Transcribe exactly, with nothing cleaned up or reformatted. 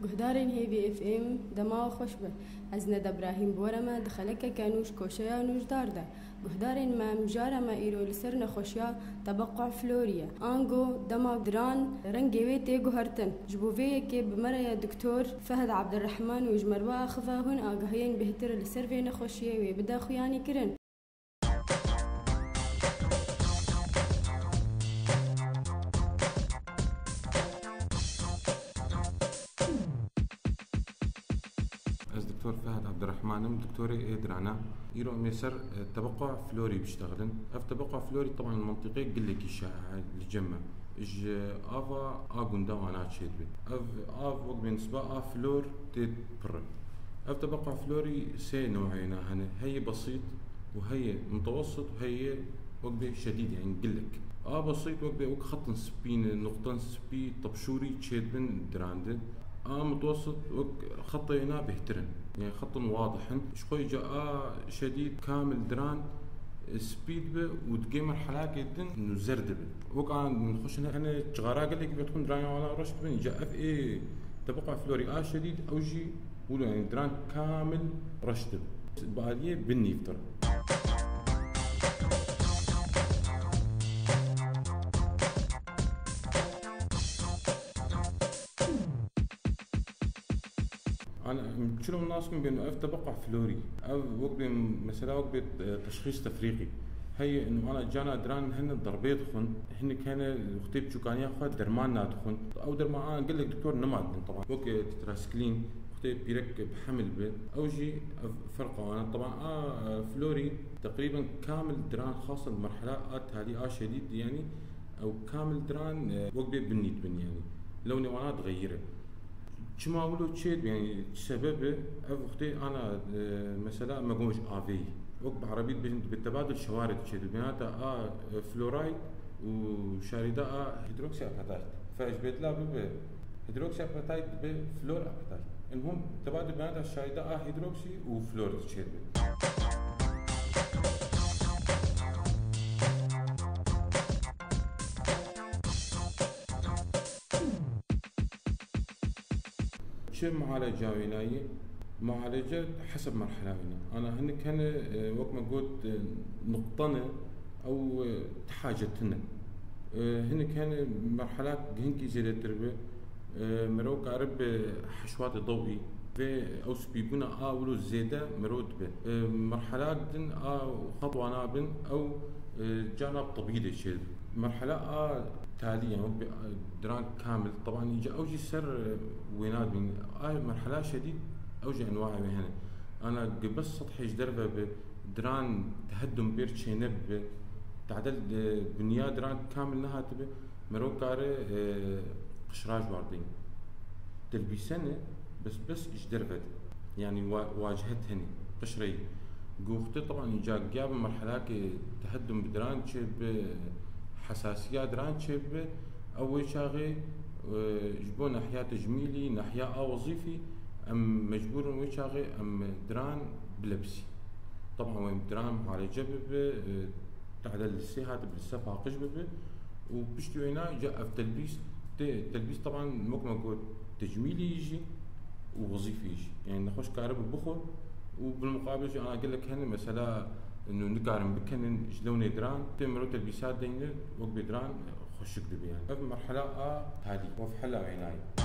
Guhdarên Hêvî F M, dema we xweş be. Ez Neda Brahîm bi we re me di xelekeke nû ji koşeya nûjdar de. Guhdarên me, mijara me îro li ser nexweşiya tebeqû florî ye. Ango dema diran rengê wê tê guhertin. Ji bo vê yekê bi me re ye Doktor Fehd Abdurrahman û ji me re biaxive hûn agahiyên bêhtir li ser vê nexweşiyê wê bide xuyanîkirin. Ez Doktor Fehd Abdurrahman im, doktorê ê dirana. Îro em ê ser, e, tebeqa florî biştexilin. Ev tebeqa florî, teban, li mintîqê gilekî şaî e li cem me. Ji ava a gunda wana çêdibe. Ev av wek bê nisba a flor tê pir e. Ev tebeqa florî sê neweyna hene. Heyê besît û heyê mutewessit û heyê wek bê şedîd, yani gilek. A besît wek bê wek xetin spî ne, nuqten spî, tepşûrî çêdibin dirandin. A mutewessit wek xetê wêna bêhtir in. Yani xetin wadih in. Ji xwe îca a şedîd kamil diran, e, spî dibe û digê merhelakê din nûzer dibe. Wek an xweş hene, hene cixara gelekî vedixwin, diran ya wana reş dibin. Îca ev ê tebeqa florî a şedîd, ew jî wilo, yani diran kamil reş dibe. Bi aliyê bin nîvtir. Ana, em çilo nas kim bên ev tebeqa florî. Ev wek bê, mesela wek bê, e, teşxîs tefrîqî. Heye, inu ana cana diran hene derbê dixwin. Hinek hene wextê biçûkaniya xwe derman nadixwin. Ew derman ana gelek doktor nima dibin, teban. Wek, e, tetrasikilîn, wextê pîrek bi hemil bi. Ew jî ev ferqa wana. Teban a, e, florî teqrîben kamil diran xasan merhela a talî a şedîd, yani ew kamil diran, e, wek bê bin nît bin, yani. Lewnê wana dixeyire. Çima wilo çê dibe, yani çi sebeb e? Ev wextê ana, e, mesela me got ji avê yî. Wek bi erebî dibêjin, dibe tebadul şewarid çê dibe. Bînata a, e, fluoride û şarîda a hîdroksî apatite. Fe ji bêdila bibe hîdroksî apatite dibe fluor apatite. Elmuhim tebadul bînata şarîda a hîdroksî û fluor çê dibe. Çi mualeca wênayî? Mualece heseb merhela wêne. Ana hinek hene, e, wek me got, e, nuqtane, ew, e, tihacetin e. E, hinek hene merhelak gihinkî zêdetir be. E, mero karibe heşwatê dewî. Vê ew spîbûna a wilo zêde mero dibe. E, merhelak din a xetwana bin ew, e, cana tibî de çêdibe. Merhela a talî, yani wek bê, e, diran kamil. Teban îca ew jî ser, e, wêna dibîn. A merhela şedîd, ew jî enwaê wê hene. Ana gi bes sethê ji derve bi, diran teheddum pêr çêne bibe. Tadel, e, binya diran kamil nehatibe. Mero kare, e, qişra ji war deyne. Telbîse ne, bes, bes ji derve de. Yani wa-, wacihe tenê, qişreyî. Goxte teban îca giya bi merhelakê teheddum bi diran çê bi, hesasiya diran çê bi, ew wê çaxê, e, ji bo nahiya tecmîlî, nahiya a wezîfî, em mecbûr in wê çaxê em diran bilebisî. Teban wê diran mualece bibe, e, tadel li sê hatibe, li se paqij bibe û piştî wêna îca ev telbîs tê, telbîs teban wek me got tecmîlî jî û wezîfî jî. Yani nexweş karibe bixwe û bil muqabil jî ana gelek hene mesela inu nikarin bikinin ji lewnê diran tê mero telbîsa deyne wek bê diran xweşik dibe yani. Ev merhela a talî, ev hela wênayî.